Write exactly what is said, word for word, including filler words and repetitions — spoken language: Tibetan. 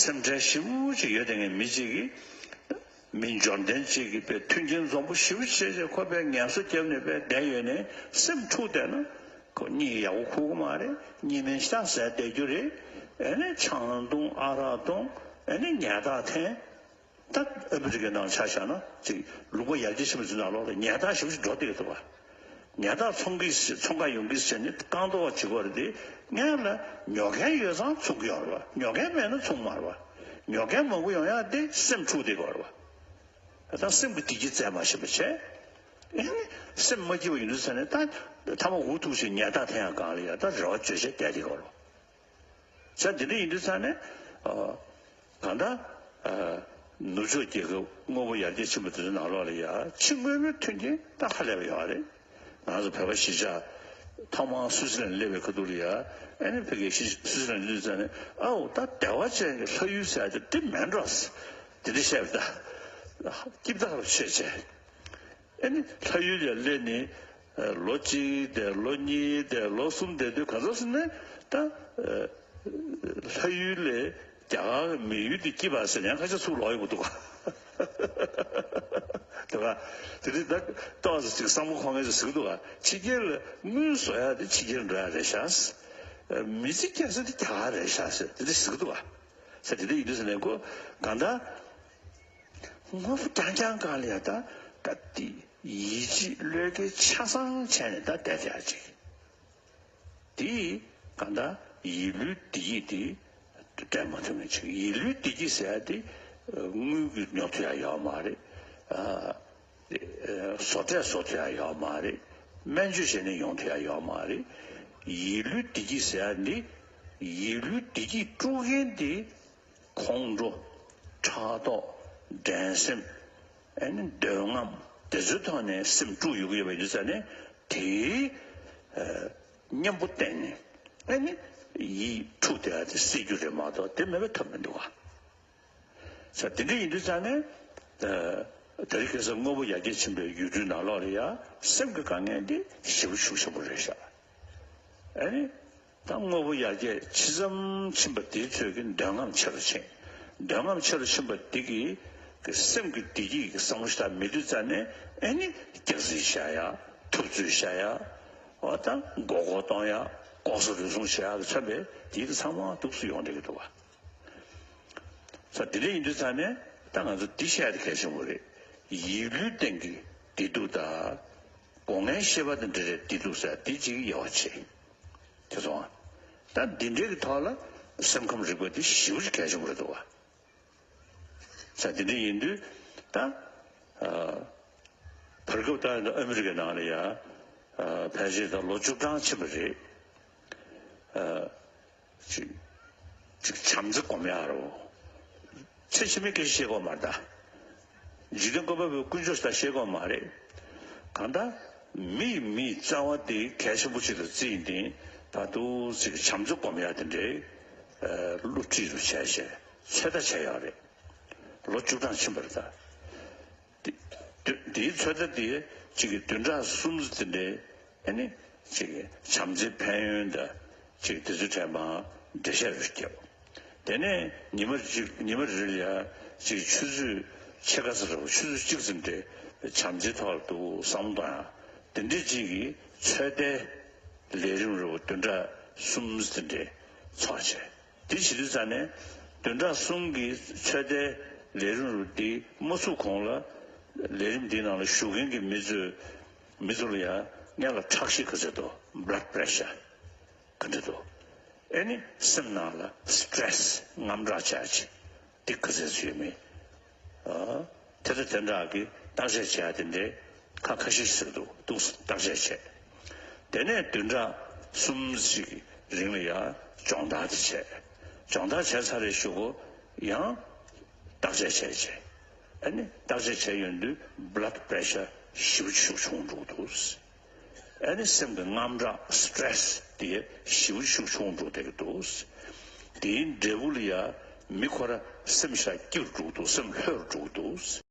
སེམས་ཁྲལ་ཞེ་པོ་ཅིག་ཡོད་དེ་ངས་མི་གཅིག་གིས། མི་འབྱོར་ལྡན་གཅིག་གིས་པའི་མཐུན་རྐྱེན་འཛོམས་པོ་ཞེ་པོ་བྱས་བྱས་ཁོ་པའི་ངལ་གསོ་བརྒྱབ་ནས་པའི་བསྡད་ཡོད་ནས་སེམས་འཁྲུགས་བསྡད་ན། ཁོ་གཉིད་ཡག་པོ་ཁུག་གི་མ་རེད། གཉིད་མེད་ཤ་ཟ་བསྡད་རྒྱུ་རེད། ཨེ་ནས་ཆང་འཐུང་ཨ་རག་འཐུང་ཨེ་ནས་ཉལ་ཐག་འཐེན། ད་ཨ་མི་རི་ཀའི་ནང་ཆ་བཞག་ན་ཅིག་ལུང་པ་ཡར་རྒྱས་ཕྱིན་པ་ཚོའི་ནང་ལོགས་ལ་ཉལ་ཐག་ཞེ་པོ་ཅིག་འགྲོ་བསྡད་ཀྱི་འདུག་བ། ཉལ་ཐག་འཚོང་གི་འཚོང་ག་ཡོང་གི་ཟེར་ནས་རྐང་ཐོག་བྱེད་དགོས་རེད་དེ། སྔོན་ལ་ཉོ་མཁན་ཡོད་ཙང་འཚོང་གི་ཡོད་རེད་བ། ཉོ་མཁན་མེད་ན་འཚོང་མ་རེད་བ། ཉོ་མཁན་མང་པོ་ཡོང་ཡག་དེ་སེམས་འཁྲུག་བསྡད་ཀྱི་ཡོད་རེད་བ། ད་སེམས་ཀྱི་བདེ་སྐྱིད་བཙལ་མ་ཤེས་པ་བྱས། ཨེ་ནི་སེམས་མ་སྐྱིད་པ་ཡིན་དུས་ཙ་ནས་ད་ཐ་མ་འུ་ཐུག་ཞིག་ཉལ་ཐག་འཐེན་ཡག་སྒང་ལ་ཡ་ད་རེ་བ་བཅོལ་བྱས་བསྡད་བསྡད་ཀྱི་ཡོད་རེད་བ། ས་འདི་འདྲ་ཡིན་དུས་ཙང་ནས། ཨ། གང་ལྟར། ཨ། ནུབ་ཕྱོགས་རྒྱལ་ཁབ་དངོས་པོ་ཡར་རྒྱས་ཕྱིན་པ་དེ་ཚོའི་ནང་ལོགས་ལ་ཡ་ཕྱི་དངོས་པོའི་མཐུན་རྐྱེན་ད་ཧ་ལས་པ་ཡོད་རེད། ང་ཚོ་བོད་པ་གཞིས་ཆགས་ཐོག་མར་སུད་སི་ལན་སླེབས་པའི་ཁ་ཐུག་ལ་ཡ། ཨ་ནི་ཕ་གིའི་གཞིས་སུད་སི་ལན་སླེབས་ཙང་ནས་ཨའོ་ད་བདེ་བ་ཅན་གྱི་ལྷ་ཡུལ་ཟེར་ཡ་དེ་དེ་མིན་འགྲོ། དེ་འདྲ་བཤད་པ་ད། སྐྱིད་པ་ལ་ཆོས་བྱས། ཨེ་ནི་ལྷ་ཡུལ་ལ་སླེབས་ནས་ལོ་གཅིག་བསྡད། ལོ་གཉིས་བསྡད། ལོ་གསུམ་བསྡད་དུས་ག་ཚོད་ཟེར་ན་ད་ལྷ་ཡུལ་ལས་རྒྱ་གར་གྱི་མི་ཡུལ་འདི་སྐྱིད་པ་ཟེར་ཡང་ཁ་ཤས་ཚུར་ལོག་ཡོང་གི་འདུག་ག། དེ་ག་དེ་དུས་ད་ཏོག་ཙམ་ཅིག་བསམ་བློ་འཁོར་མཁན་ཚོས་ཟེར་གི་འདུག་ག། ཕྱི་རྒྱལ་ལ་དངུལ་བཟོ་ཡ་དེ་ཕྱི་རྒྱལ་འགྲོ་ཡ་རེད་ཤག། མི་ཚེ་སྐྱེལ་ས་དེ་རྒྱ་གར་རེད་ཤག་ཟེར་དེ་འདྲ་ཟེར་གི་འདུག་ག། ས་དེ་འདྲ་ཡིན་དུས་ཟེར་ནས་ཁོ་གང་ལྟར། དངོས་པོ་རྐྱང་རྐྱང་སྒང་ལ་ཡ་ད་ད་དེ་ཡིད་ཆེས་བློས་འགེལ་ཆ་ཚང་བྱས་ནས་ད་བསྡད་བསྡད་ཡ་ཅིག། དེ་གང་ལྟར་ཡིད་བློའི་བདེ་སྐྱིད་དེ་སྤྲད་མ་ཐུབ་མཁན་ཅིག། ཡིད་བློའི་བདེ་སྐྱིད་ཟེར་ཡ་དེ་དངུལ་གྱིས་ཉོ་ཐུབ་ཡ་ཡོད་མ་རེད། ཨ། བཟོ་གྲྭས་བཟོ་ཐུབ་ཡ་ཡོད་མ་རེད། སྨན་བཅོས་བྱས་ནས་ཡོང་ཐུབ་ཡ་ཡོད་མ་རེད། ཡིད་བློའི་བདེ་སྐྱིད་ཟེར་ཡ་འདི་ཡིད་བློའི་བདེ་སྐྱིད་དཀྲུག་མཁན་དེ། ཁོང་ཁྲོ། ཕྲག་དོག། འགྲན་སེམས། ཨ་ནི་འདོད་རྔམ་དེ་ཚོའི་ཐོག་ནས་སེམས་དཀྲུག་ཡོང་གི་ཡོད་པ་ཡིན་དུས་ཙ་ནས་དེའི་ཨ་གཉེན་པོ་བསྟེན་ནས་ཨ་ནི་ཡིད་འཁྲུག་བསྡད་ཡ་དེ་སེལ་རྒྱུ་རེད་མ་གཏོགས་དེ་མེད་པ་ཐབས་མི་འདུག་ག། ས་དེ་འདྲ་ཡིན་དུས་ཙ་ནས་ཨ་དེ་རིང་ཁ་སང་དངོས་པོ་ཡར་རྒྱས་ཕྱིན་པའི་ཡུལ་གྲུའི་ནང་ལོགས་ལ་ཡ་སེམས་ཀྱི་དཀའ་ངལ་འདི་ཞེ་པོ་ཤུགས་ཆེན་པོ་རེད་ཤག། ཨ་ནི། ད་དངོས་པོ་ཡར་རྒྱས་ཇི་ཙམ་ཕྱིན་པ་དེའི་ཚོད་ཀྱིས་འདོད་རྔམ་ཆེ་རུ་ཕྱིན། འདོད་རྔམ་ཆེ་རུ་ཕྱིན་པ་དེ་གིས་ཀྱི་སེམས་ཀྱི་བདེ་སྐྱིད་ཀྱི་བསམ་བློ་ཞིག་ད་མེད་དུས་ཙ་ནས་ཨེ་ནི་སྐྱག་རྫུན་བཤད་ཡ། ཐུབ་ཚོད་བཤད་ཡ། འོ་ད་མགོ་སྐོར་གཏོང་ཡ། ལྐོག་ཟ་རུལ་སུངས་བྱེད་ཡ་གི་ཚབ་པས་དེའི་ཚང་མ་འདུག་སེ་ཡོང་བསྡད་ཀྱི་འདུག་བ། ས་དེ་འདྲ་ཡིན་དུས་ཙ་ནས་ད་ང་ཚོ་འདི་བཤད་ཡ་དེ་གལ་ཆེན་པོ་རེད། ཡིད་བློའི་སྟེང་གི་བདེ་སྡུག་དང་། སྒོ་ལྔའི་ཤེས་པ་དང་འབྲེལ་བའི་བདེ་སྡུག་ཟེར་འདི་གཅིག་དབྱེ་བ་ཕྱེ། དེ་སོང་ང་། ད་འདི་འདྲའི་གི་ཐོག་ལ་སེམས་ཁམས་རིག་པ་འདི་ཞེ་པོ་ཅིག་གལ་ཆེན་པོ་རེད་འདུག་བ། ས་འདི་འདྲ་ཡིན་དུས་ད་ཨ་བར་སྐབས་ད་ཨ་མི་རི་ཀའི་ནང་ལ་ཡ་ཨ་ཕལ་ཆེར་ད་ལོ་བཅུ་གྲངས་ཕྱིན་པ་རེད། ཨ་ཅིག་ཅིག་བྱམས་བརྩེ་སྒོམ་ཡག་རོ། ཚེ་ཕྱི་མའི་སྐད་ཆ་བཤད་ཀྱི་ཡོད་མ་རེད་ད། འཇིག་རྟེན་བཀོད་པ་པོའི་དཀོན་མཆོག་ཞིག་ད་བཤད་ཀྱི་ཡོད་མ་རེད། གང་ལྟར་མི་ཡིས་མི་ཡི་བརྩེ་བ་དེ་གལ་ཆེན་པོ་ཅིག་ཏུ་བརྩིས་ཡིན་ཏེ། ད་དུང་ཅིག་བྱམས་བརྩེ་སྒོམ་ཡག་དེ་འདྲའི་ཨ་བསླུ་བྲིད་རུ་བྱས་བྱས་ཚོད་ལྟ་བྱས་ཡོད་རེད། ལོ་བཅུ་གྲངས་ཕྱིན་པ་རེད་ད། དེ་དེ་དེའི་ཚོད་ལྟ་དེ་གཅིག་གི་བདུན་ཕྲག་གསུམ་ཙམ་དེ་འདྲའི་ཨ་ནི་གཅིག་གི་བྱམས་བརྩེའི་ཕན་ཡོན་དང་གཅིག་དེ་ཚོའི་གྲས་མར་འགྲེལ་བཤད་རུ་བརྒྱབ། དེ་ནས་ཉི་མ་གཅིག་ཉི་མ་རེ་རེ་ལ་ཡ་གཅིག་ཆུ་ཚོད་ཕྱེད་ཀ་ཙམ་རེ་བ་ཆུ་ཚོད་གཅིག་ཙམ་འདྲའི་བྱམས་བརྩེའི་ཐོག་ལ་འདུག་བསམ་བློ་གཏོང་ཡ་དེ་འདྲའི་གཅིག་གི་ཚོད་ལྟའི་ལས་རིམ་རེ་བ་བདུན་ཕྲག་གསུམ་ཙམ་འདྲའི་ཚོགས་བྱས། དེ་བྱེད་དུས་ཙ་ནས་བདུན་ཕྲག་གསུམ་གྱི་ཚོད་ལྟའི་ལས་རིམ་རུ་འདི་མ་ཚུགས་གོང་ལ་ལས་རིམ་འདིའི་ནང་ལ་ཞུགས་མཁན་གྱི་མི་ཚོས་མི་ཚོ་ལ་ཡང་སྔོན་ལ་ཁྲག་ཤེད་ག་ཚོད་འདུག blood pressure ག་འདྲ་འདུག་ཨེ་ནི་སེམས་ནང་ལ་stress དངངས་སྐྲག་བྱ་ཆེ་འདི་ག་ཚོད་ཚོད་ཡོད་མེད། ཨ། དེ་དང་དེ་འདྲ་གི་བརྟག་དཔྱད་བྱས་དེ་འདྲའི་ཁ་ཁ་ཤས་ཤིག་འདུག་འདུག་བརྟག་དཔྱད་བྱས། དེ་ནས་བདུན་ཕྲག་གསུམ་ཞིག་རིང་ལ་ཡང་སྦྱོང་བརྡར་དེ་བྱས། སྦྱོང་བརྡར་བྱས་ཚར་རེ་གཞུག་གུ་ཡང་བརྟག་དཔྱད་བྱས་བྱས། ཨ་ནི་བརྟག་དཔྱད་བྱས་ཡོང་དུས་blood pressure ཞེ་པོ་ཅིག་ཤུགས་ཆུང་འགྲོ་གི་འདུག་ཨ་ནི་སེམས་ཀྱི་དངངས་སྐྲག་stress དེ་ཞེ་པོ་ཅིག་ཤུགས་ཆུང་འགྲོ་བསྡད་ཀྱི་འདུག་དེའི་འབྲས་བུ་ལ་ཡང་མི་ཁོ་ར་སེམས་ཤ་སྐྱིད་རུ་འགྲོ་གི་འདུག་སེམས་ལྷོད་རུ་འགྲོ་གི་འདུག